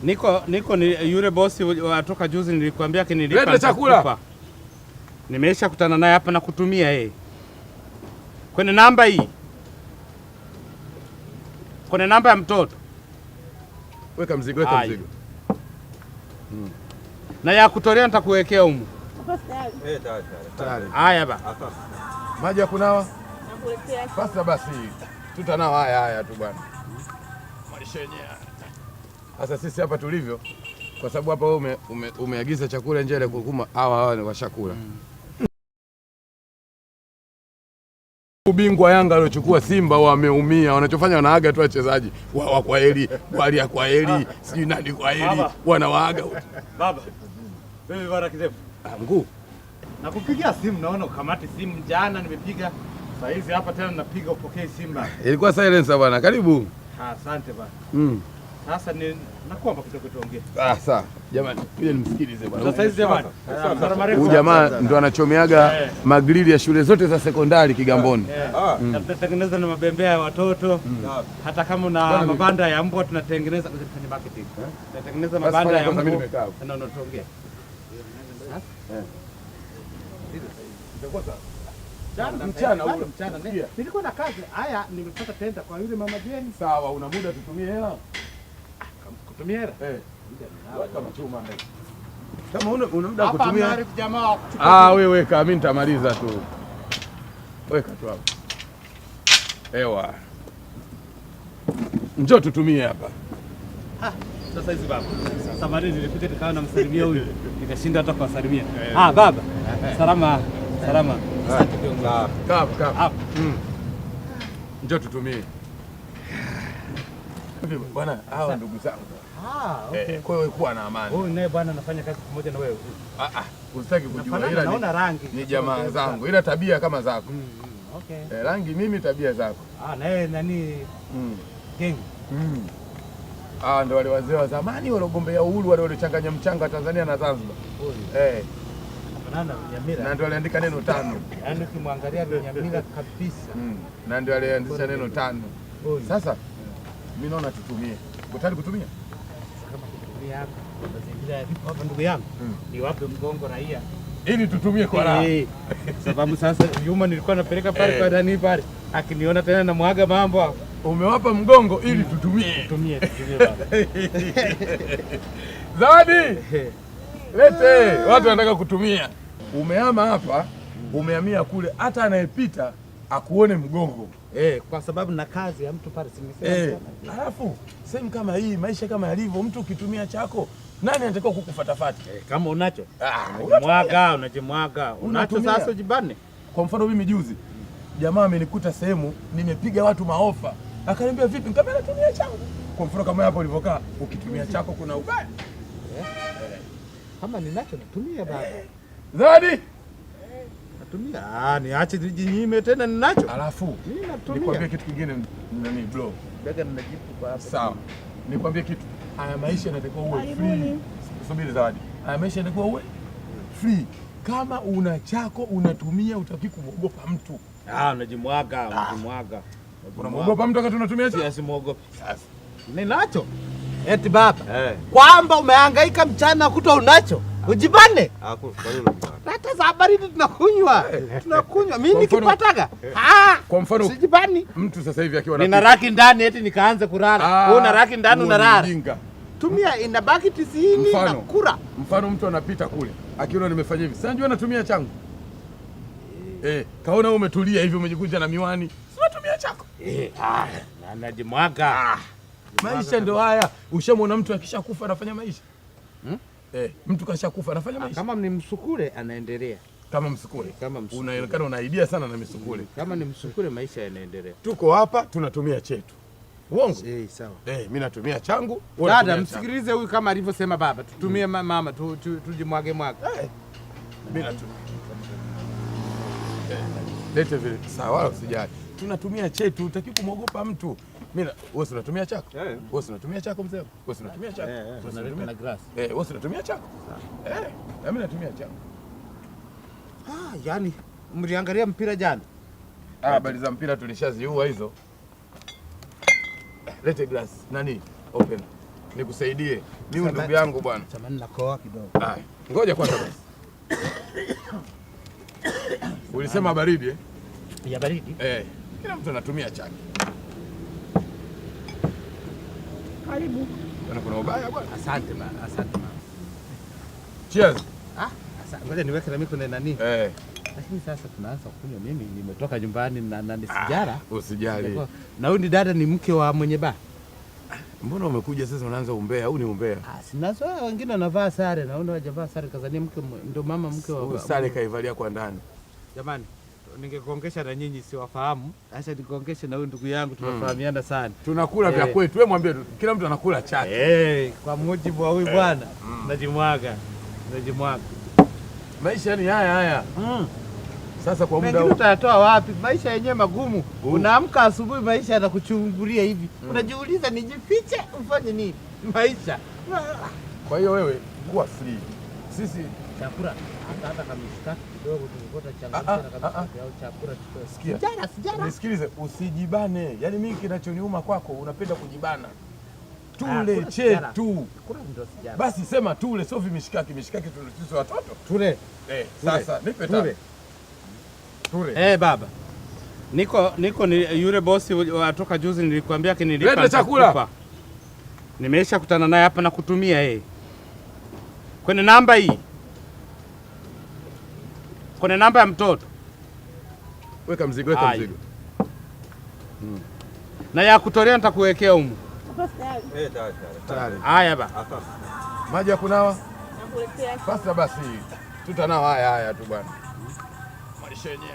Niko ni yule bosi watoka juzi nilikwambia akinilipa Leta chakula. Nitakupa. Nimeisha kutana naye hapa na kutumia yeye. Kwenye namba hii. Kwenye namba ya mtoto. Weka mzigo, weka Haya. mzigo. Na ya kutolea nitakuwekea humu. Eh, tayari Tayari. Haya ba. Maji ya kunawa? Nakuletea. Sasa basi tutanawa haya haya tu bwana. Maisha yenyewe. Sasa sisi hapa tulivyo, kwa sababu hapa wewe umeagiza chakula nje ile kurukuma, hawa hawa ni washakula. Ubingwa Yanga aliochukua Simba wameumia, wanachofanya wanaaga tu wachezaji wa kwa heri, Bwalia kwa heri, sijui nani kwa heri, Baba. wanawaaga wote. Baba. Wewe bwana kidevu. Ah, mguu Nakupigia simu naona ukamati simu jana nimepiga. Saa hizi hapa tena napiga upokee simu baba. Ilikuwa silence bwana, karibu. Ah, asante baba. Sasa ni nakuomba kidogo tuongee. Ah, sawa. Jamani, kuja nimsikilize bwana. Sasa hizi jamani. Salamu alaykum. Huyu jamaa ndo anachomeaga magrili ya shule zote za sekondari Kigamboni. Na tunatengeneza na mabembea ya watoto. Hata kama una Bwana, mabanda ya mbwa tunatengeneza kwenye marketing. Tunatengeneza Basi mabanda fanya ya kwanza, mimi mbwa. nimekaa hapo. Na tuongee. Jana Mchana bado ule. mchana Sikia. nilikuwa na kazi. Haya, nimepata tenda kwa yule mama Jeni. Sawa, una muda tutumie hela? Kutumia hela. Eh. Weka machuma. Kama una muda wa Hapa kutumia. mnaarifu jamaa wa kuchukua. Ah, wewe weka, mimi nitamaliza tu. Weka tu hapo. Ewa. Njoo tutumie hapa. Sasa hizi baba. Samahani nilipita nikawa namsalimia huyu. Nikashinda hata kuwasalimia. Ah, baba. Salama. Salama. Asante kiongozi. Kaa kaa. Hapa. Njoo tutumie. Bwana, hawa ndugu zangu. Ah, okay. Eh, kwa hiyo kuwa na amani. Huyu naye bwana anafanya kazi pamoja na wewe. Ah ah, usitaki kujua Nafanana, ila naona rangi. ni jamaa zangu, ila tabia kama zako. Okay. Eh, rangi mimi, tabia zako. Ah, na yeye nani geng. Ah, ndo wale wazee wa zamani waliogombea uhuru wale waliochanganya mchanga wa Tanzania na Zanzibar. Huyu. Eh, Anafanana na Lunyamila. na ndo aliandika neno tano. Yaani ukimwangalia Lunyamila kabisa. Na ndio alianzisha neno tano. Huyu. Sasa mimi naona tutumie. Uko tayari kutumia? Sasa kama kutumia hapa mazingira yalipo hapa ndugu yangu, niwape mgongo raia. Ili tutumie kwa raha. Eh, sababu sasa yuma nilikuwa napeleka pale kwa nani pale. Akiniona tena namwaga mambo hapo. Umewapa mgongo ili tutumie. Tutumie, tutumie baba. Zawadi! Lete, watu wanataka kutumia. Umehama hapa, umehamia kule, hata anayepita akuone mgongo. Eh, kwa sababu na kazi ya mtu pale simesema. Eh, alafu sehemu kama hii, maisha kama yalivyo, mtu ukitumia chako, nani anatakiwa kukufatafata? Eh, kama unacho Ah, unajimwaga, unajimwaga. Unacho Unatumia. sasa ujibane. Kwa mfano mimi juzi jamaa amenikuta sehemu nimepiga watu maofa, akaniambia vipi, nikamwambia natumia changu. Kwa mfano kama hapo ulivyokaa, ukitumia chako kuna ubaya. Kama ninacho natumia baba. Zawadi, Natumia. Ah, niache nijinyime tena ninacho. alafu Mimi natumia. nikwambie kitu kingine nani bro. Bega ninajipu kwa hapa. Sawa, nikwambie kitu, haya maisha yanatakiwa uwe free. Subiri Zawadi, haya maisha yanatakiwa uwe free. Kama una chako unatumia, utaki kumwogopa mtu. Ah, unajimwaga, unajimwaga. Unamwogopa mtu wakati unatumia chako? Simuogopi. Sasa Ninacho. Eti baba. Eh. Kwamba umehangaika mchana kutwa unacho. Ujibane. Ah, kwa nini unajibana? Hata za baridi tunakunywa. Tunakunywa. Mimi Kwa mfano- nikipataga. Ah, Kwa mfano sijibani. mtu sasa hivi akiwa Nina anapika- raki ndani eti nikaanze kulala. Ah, Wewe una raki ndani huo ni unalala. ujinga. Tumia inabaki 90 na Mfano. kula. Mfano mtu anapita kule akiona nimefanya hivi, sasa najua natumia changu. Eh, kaona wewe umetulia hivi umejikunja na miwani, si unatumia chako. Eh, ah, na najimwaga. Maisha ndio haya. Ushamwona mtu akishakufa anafanya maisha? Eh, mtu kashakufa anafanya maisha. Kama ni msukule anaendelea. Kama msukule. Kama msukule. Unaonekana unaidia sana na misukule. Kama ni msukule maisha yanaendelea. Tuko hapa tunatumia chetu. Uongo? Eh, sawa. Eh, mimi natumia changu, wewe Dada, unatumia chako. msikilize huyu kama alivyosema baba, tutumie mama tujimwage mwaga. Eh, mimi natumia. Eh, lete vile. Sawa, wala usijali. Tunatumia chetu, hutaki kumwogopa mtu. Mimi wewe si unatumia chako? Eh. Wewe si unatumia chako mzee? Wewe si unatumia chako? Eh, eh, Wewe si tunaleta unatumia- na glass. Eh, wewe si unatumia chako? Eh, na mimi natumia changu. Ah, yani mliangalia mpira jana? Ah, habari za mpira tulishaziua hizo. Lete glass. Nani? Open. Nikusaidie. Mimi ndugu yangu bwana. Samahani nakohoa kidogo. Haya, ngoja kwanza basi. Ulisema baridi eh? Ya baridi? Eh. Kila mtu anatumia chake. Karibu. Bwana kuna ubaya bwana. Asante bana, asante mama. Cheers. Ah, asante. Ngoja niweke na mimi kuna nani. Eh. Lakini sasa tunaanza kunywa, mimi nimetoka nyumbani na ni sijara. Usijali. Na huyu ni dada ni mke wa mwenye baa. Mbona umekuja sasa unaanza umbea? Au ni umbea? Ah, sinazoea wengine wanavaa sare na huyu hajavaa sare kazania mke ndio mama mke wa Huyu sare kaivalia kwa ndani. Jamani, ningekongesha na nyinyi siwafahamu. Acha nikongeshe na huyu ndugu yangu tunafahamiana sana. Tunakula vya kwetu. Wewe mwambie tu, kila mtu anakula chake. Kwa mujibu wa huyu bwana najimwaga. Najimwaga. Maisha ni haya haya. Sasa kwa muda Mengine huu utayatoa wapi? Maisha yenyewe magumu. Unaamka asubuhi maisha yanakuchungulia hivi. Unajiuliza nijifiche ufanye nini? Maisha. Kwa hiyo wewe kuwa free. Sisi chakula hata kama kidogo tulikuta changamoto na kamishikaki au chakula tutoe. Sikia. Sijara. Nisikilize, usijibane. Yaani mimi kinachoniuma kwako unapenda kujibana. Tule Kula sijara. chetu. Kula ndio sijara. Basi sema tule, sio vimishikaki. Mishikaki tule sisi watoto. Tule. Sasa nipe tano. Tule. Baba. Niko ni yule bosi atoka juzi nilikwambia akinilipa. Leta chakula. Nimeisha kutana naye hapa na kutumia yeye. Kwenye namba hii. Kwenye namba ya mtoto. Weka mzigo, weka mzigo. Na ya kutolea nitakuwekea humu. Tayari. Haya ba. Maji ya kunawa? Nakuletea. Sasa basi tutanawa haya haya tu bwana. Maisha yenyewe.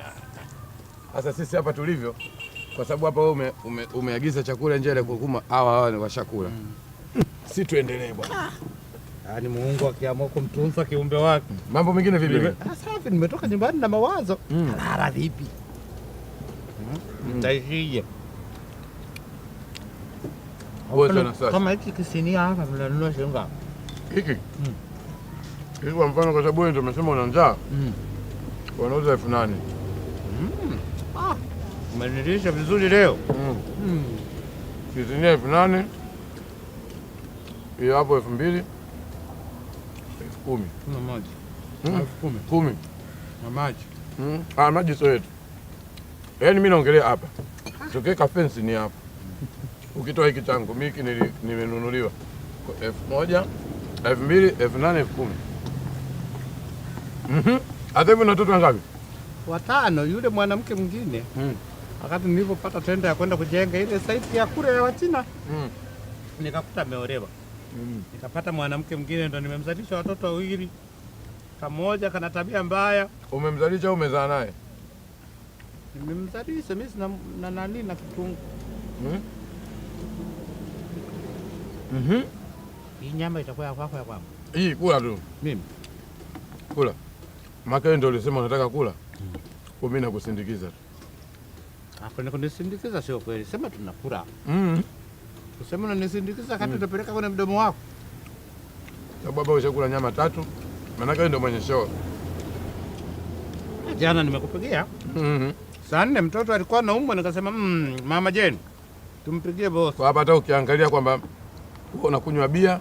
Sasa sisi hapa tulivyo, kwa sababu hapa wewe umeagiza chakula njele kukuma, hawa ni washakula. Si tuendelee bwana. Yaani Mungu akiamua kumtunza kiumbe wake. Mambo mengine vipi? Safi, nimetoka nyumbani na mawazo. Halala vipi? Nitaishije? Kama hiki kisinia hapa mnanunua shilingi ngapi? Hiki. Hiki kwa mfano kwa sababu wewe ndio umesema una njaa. Wanauza 8,000. Umenilisha vizuri leo. Kisinia 8,000. Hiyo hapo 2,000. 10,000. Kuna maji. 10,000. 10. Na maji. Maji sio yetu. Yaani mimi naongelea hapa. Tukiweka fence ni hapa. Ukitoa hiki changu mimi hiki nimenunuliwa. 1,000, 2,000, 8,000, 10,000. Hata hivyo na watoto wangapi? 5, yule mwanamke mwingine. Wakati nilipopata tenda ya kwenda kujenga ile site ya kule ya Wachina. Nikakuta ameolewa. Nikapata mwanamke mwingine ndo nimemzalisha watoto wawili. Kamoja kana tabia mbaya. Umemzalisha au umezaa naye? Nimemzalisha mimi sina na nani na kitungu. Hii nyama itakuwa ya kwako ya kwangu. Hii kula tu. Mimi. Kula. Maka ndio ulisema unataka kula. Kwa mimi nakusindikiza tu. Hapo nikunisindikiza sio kweli. Sema tunakula. Usema unanisindikiza kati utapeleka kwenye mdomo wako. Sababu baba ushakula nyama 3. Maana wewe ndio mwenye show. Jana nimekupigia. Saa 4 mtoto alikuwa anaumwa nikasema mama Jane tumpigie boss. Kwa hapa hata ukiangalia kwamba wewe unakunywa bia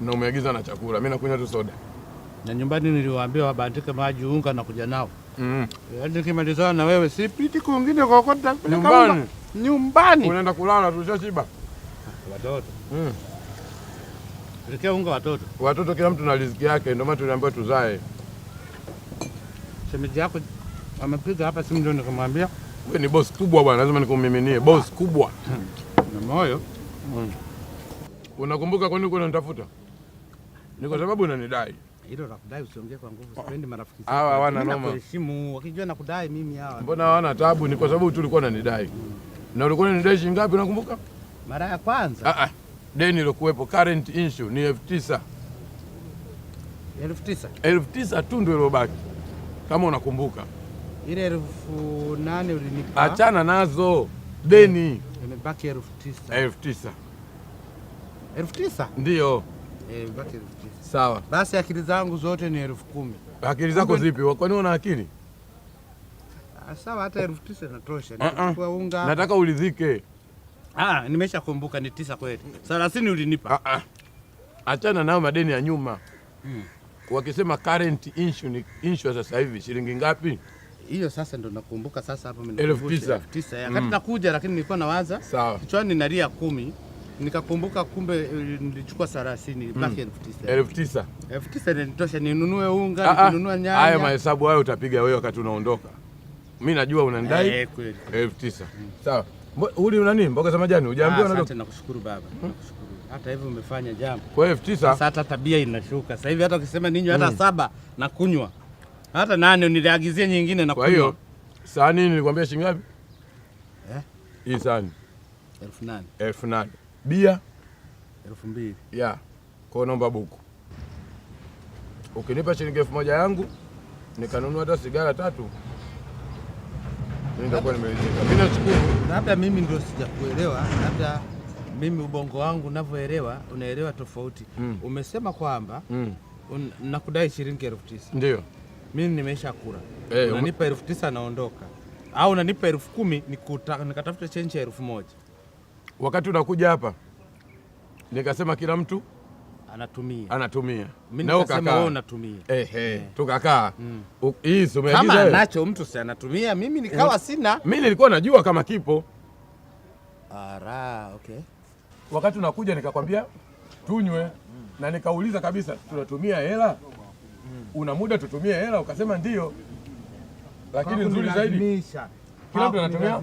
na umeagiza na chakula. Mimi nakunywa tu soda. Na nyumbani niliwaambia wabandike maji unga na kuja nao. Yaani nikimalizana na wewe sipiti kwingine kokote Nyumbani. Nyumbani. Unaenda kulala tushashiba. Watoto. Pelekea unga watoto. Watoto kila mtu na riziki yake, ndio maana tuliambiwa tuzae. Shemeji yako amepiga hapa simu ndio nikamwambia wewe ni boss kubwa bwana, lazima nikumiminie boss kubwa. Na moyo. Unakumbuka kwa nini ulikuwa unanitafuta? Ni kwa sababu unanidai. Hilo la kudai usiongee kwa nguvu, sipendi marafiki Hawa zangu. hawana Mimi noma. nakuheshimu, wakijua nakudai mimi hawa. Mbona hawana taabu? Ni kwa sababu tu ulikuwa unanidai. Na ulikuwa unanidai shilingi ngapi unakumbuka? Mara ya kwanza. Deni lilokuwepo current issue ni 9,000. 9,000? 9,000 tu ndio iliyobaki. Kama unakumbuka. Ile 8,000 ulinipa. Achana nazo. Deni imebaki 9,000. 9,000. 9,000? Ndio. Imebaki 9,000. Sawa. Basi akili zangu zote ni 10,000. Akili zako zipi? Kwa nini una akili? Sawa, hata 9,000 inatosha. Nikichukua unga. Nataka ulidhike. Nimeshakumbuka ni 9 kweli. 30 ulinipa. Achana nayo madeni ya nyuma. Wakisema current issue ni issue sasa hivi shilingi ngapi? Hiyo sasa ndo nakumbuka sasa hapo 9,000. 9,000. Wakati nakuja lakini nilikuwa nawaza Sawa. kichwani nalia 10, nikakumbuka kumbe nilichukua 30, baki 9,000. 9,000. 9,000 inanitosha ninunue unga, Ah, ah. nikinunua nyanya. Haya mahesabu hayo utapiga wewe wakati unaondoka. Mimi najua unanidai Kweli. 9,000. Sawa. Uli una nini? Mboga za majani hujaambiwa Asante, na nakushukuru baba. Nakushukuru. Hata hivi umefanya jambo. kwa 9,000 Sasa hata tabia inashuka. Sasa hivi hata ukisema ninywe hata 7 na kunywa. Hata 8 niliagizia nyingine na Kwa kunywa. hiyo sahani nilikwambia shilingi ngapi? Eh? Hii sahani 8,000. 8,000. Bia 2,000. ya. Kwa hiyo naomba buku. Ukinipa shilingi 1,000 yangu nikanunua hata sigara 3, mimi nitakuwa nimeridhika. Mimi nashukuru. Labda mimi ndio sijakuelewa, labda mimi ubongo wangu unavyoelewa unaelewa tofauti. Umesema kwamba nakudai shilingi 9,000. Ndio. Mimi nimesha kula. Unanipa 9,000 naondoka. Au unanipa 10,000 nikatafuta change ya 1,000. Wakati unakuja hapa nikasema kila mtu anatumia. Anatumia. Mimi Na nikasema ukakaa. wewe unatumia. Tukakaa. Hii si umeagiza Kama wewe? anacho mtu si anatumia, mimi nikawa sina. Mimi nilikuwa najua kama kipo. Ara, okay. Wakati unakuja nikakwambia tunywe na nikauliza kabisa tunatumia hela? Una muda tutumie hela? Ukasema ndio. Lakini nzuri zaidi kila mtu anatumia?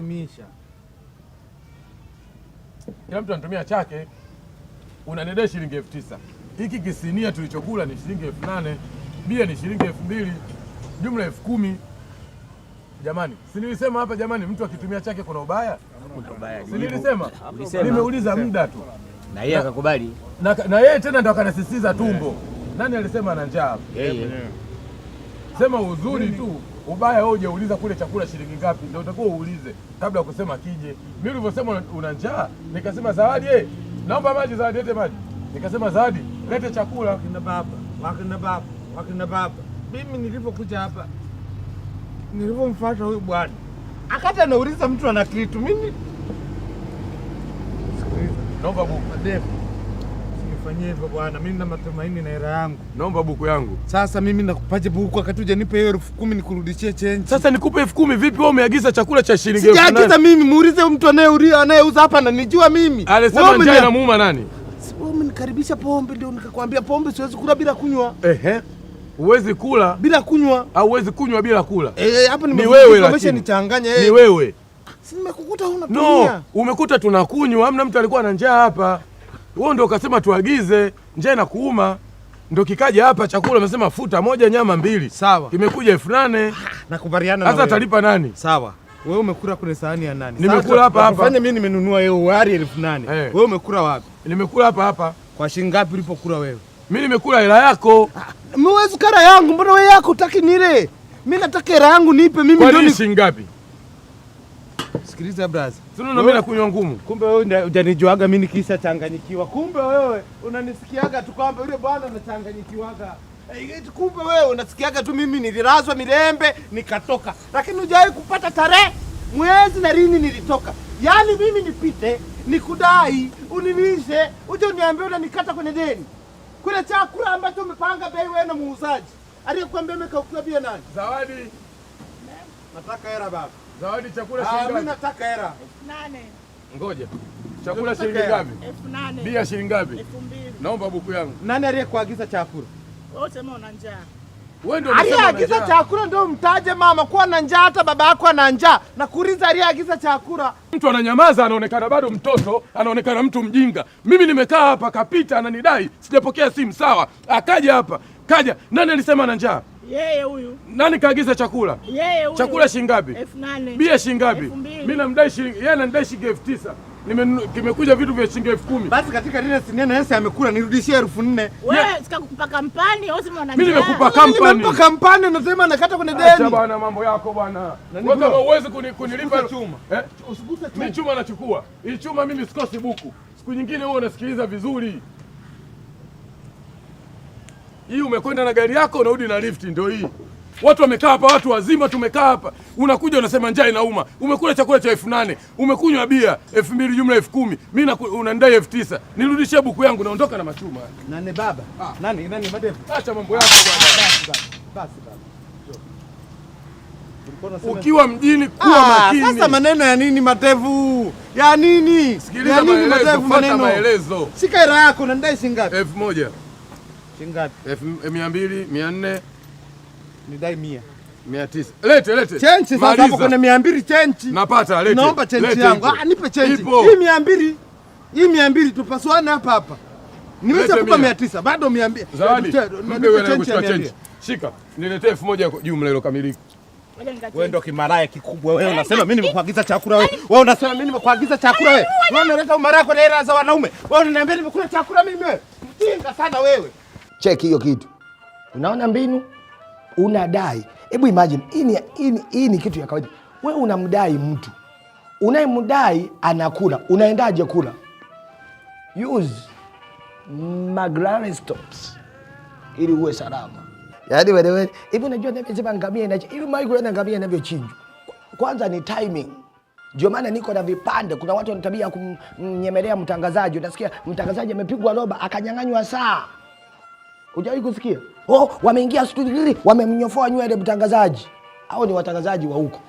Kila mtu anatumia chake. Unanidai shilingi 9,000. Hiki kisinia tulichokula ni shilingi 8,000, bia ni shilingi 2,000, jumla 10,000. Jamani, si nilisema hapa jamani, mtu akitumia chake kuna ubaya? Si nilisema? Ulisema. Nimeuliza muda tu. Na yeye akakubali. Na yeye tena ndo akanasisitiza tumbo. Nani alisema ana njaa? Yeye. Sema uzuri tu, ubaya wewe hujauliza kule chakula shilingi ngapi, ndio utakuwa uulize kabla ya kusema kije. Mimi ulivyosema una njaa, nikasema Zawadi, naomba maji Zawadi, lete maji. Nikasema Zawadi, lete chakula. Wakina baba, wakina baba, wakina baba. Mimi nilipokuja hapa nilipomfuata huyu bwana akati anauliza mtu ana kitu, mimi sikiliza, naomba buku. Madevu, usinifanyie hivyo bwana, mimi nina matumaini na hela yangu. Naomba buku yangu. Sasa mimi nakupaje buku wakati hujanipa hiyo 10,000 nikurudishie change? Sasa nikupe 10,000 vipi? Wewe umeagiza chakula cha shilingi elfu nane. Sijaagiza mimi, muulize mtu anayeuza hapa ananijua mimi. Alisema njaa inamuuma nani? Wewe umenikaribisha pombe ndio nikakwambia pombe siwezi kula bila kunywa. Ehe. Huwezi kula bila kunywa au huwezi kunywa bila kula. Hapa Ni nimekukuta wewe lakini. umeshanichanganya, eh. Ni wewe. Si nimekukuta unatumia. No, umekuta tunakunywa, hamna mtu alikuwa na njaa hapa. Wewe ndio ukasema tuagize, njaa inakuuma. Ndio kikaja hapa chakula umesema futa 1 nyama 2. Sawa. Kimekuja 8,000. Nakubaliana na Sasa wewe. atalipa nani? Sawa. Wewe umekula kwenye sahani ya nani? Nimekula Sasa, hapa hapa. Fanya mimi nimenunua hiyo wali 8,000. Wewe umekula wapi? Nimekula hapa hapa. Kwa shilingi ngapi ulipokula wewe? Mimi nimekula hela yako. Mimi huwezi kula yangu, mbona wewe yako hutaki nile? Mimi nataka hela yangu nipe mimi Kwa ndio nini shilingi ngapi? Sikiliza brother. Si unaona mimi nakunywa ngumu. Kumbe wewe hujanijuaga mimi nikisha changanyikiwa. Kumbe wewe unanisikiaga tu kwamba yule bwana anachanganyikiwaga. Kumbe wewe unasikiaga tu mimi nililazwa Mirembe nikatoka. Lakini hujawahi kupata tarehe, mwezi na lini nilitoka. Yaani mimi nipite, nikudai, unilishe, uje uniambie unanikata kwenye deni. Kule chakula ambacho umepanga bei wewe na muuzaji. Aliyekuambia umekaukiwa bia nani? Zawadi. Nataka hela baba. Zawadi, chakula shilingi Mimi ngapi? nataka hela. 8,000. Ngoja. Chakula shilingi ngapi? 8,000. Bia shilingi ngapi? 2,000. Naomba buku yangu. Nani aliyekuagiza chakula? Wewe sema una njaa. Wewe ndio umesema una Aliyeagiza njaa. chakula ndio mtaje mama, kuwa na njaa hata baba yako ana njaa. Na kuuliza aliyeagiza chakula. Mtu ananyamaza, anaonekana bado mtoto, anaonekana mtu mjinga. Mimi nimekaa hapa, kapita ananidai, sijapokea simu sawa. Akaja hapa, kaja. Nani alisema ana njaa? Yeye huyu. Nani kaagiza chakula? Yeye huyu. Chakula shilingi ngapi? 8,000. Bia shilingi ngapi? 2,000. Mimi namdai shilingi, yeye ananidai shilingi 9,000. Kimekuja vitu vya shilingi 10,000. Basi katika lile sinia na Yesu amekula, nirudishie 4,000. Wewe sikakupa kampani, wewe sema una Mimi njaa. nimekupa kampani. Nimempa kampani, unasema nakata kwenye Acha deni. bwana mambo yako bwana. Nani Wewe kama bro? huwezi kunilipa Usiguse chuma. Eh? Usiguse chuma. Mimi chuma nachukua. Hii chuma mimi sikosi buku. Siku nyingine wewe unasikiliza vizuri. Hii umekwenda na gari yako unarudi na lift ndio hii. Watu wamekaa hapa, watu wazima tumekaa hapa, unakuja unasema njaa inauma. Umekula chakula cha 8,000, umekunywa bia 2,000, jumla 10,000. Mimi unanidai 9,000. Nirudishie buku yangu, naondoka na machuma. Nani baba? Nani nani madevu? Acha mambo yako bwana. Basi baba. Basi baba. Ulikuwa unasema- Ukiwa mjini kuwa makini. Sasa maneno ya nini matevu? Ya nini? Sikiliza Ya nini maelezo, matevu fuata maneno? maelezo. Shika hela yako unanidai shilingi ngapi? 1,000. Shilingi ngapi? 200, 400, Nidai 100. 900. Lete, lete. Chenchi sasa Maliza. hapo kuna 200 chenchi. Napata, lete. Naomba chenchi Lete yangu. ipo. Ah, nipe chenchi. Ipo. Hii 200. Hii 200 tupasuane hapa hapa. Nimeshakupa Lete 900, bado 200. Zawadi, Nipe mpe wewe chenchi ya kuchukua 200. chenchi. Shika, niletee 1,000 jumla ilokamilika. Ngoja nikacheki. Wewe ndo kimaraya kikubwa wewe, unasema mimi nimekuagiza chakula wewe. Wewe unasema mimi nimekuagiza chakula wewe. Wewe unaleta umaraya kwa hela za wanaume. Wewe unaniambia nimekula chakula mimi wewe. Mjinga sana wewe. Cheki hiyo kitu, unaona mbinu unadai. Hebu imagine hii ni kitu ya kawaida. We unamdai mtu, unayemdai anakula, unaendaje kula? Use McLaren stops ili uwe salama. Yaani wewe hivi unajua ninavyosema ngamia inacho hivi mimi kuona ngamia inavyochinjwa. Kwanza ni timing. Ndio maana niko na vipande. Kuna watu wana tabia ya kumnyemelea mtangazaji. Unasikia mtangazaji amepigwa roba akanyang'anywa saa. Hujawahi kusikia? Oh, wameingia studio wamemnyofoa nywele mtangazaji. Hao ni watangazaji wa huko.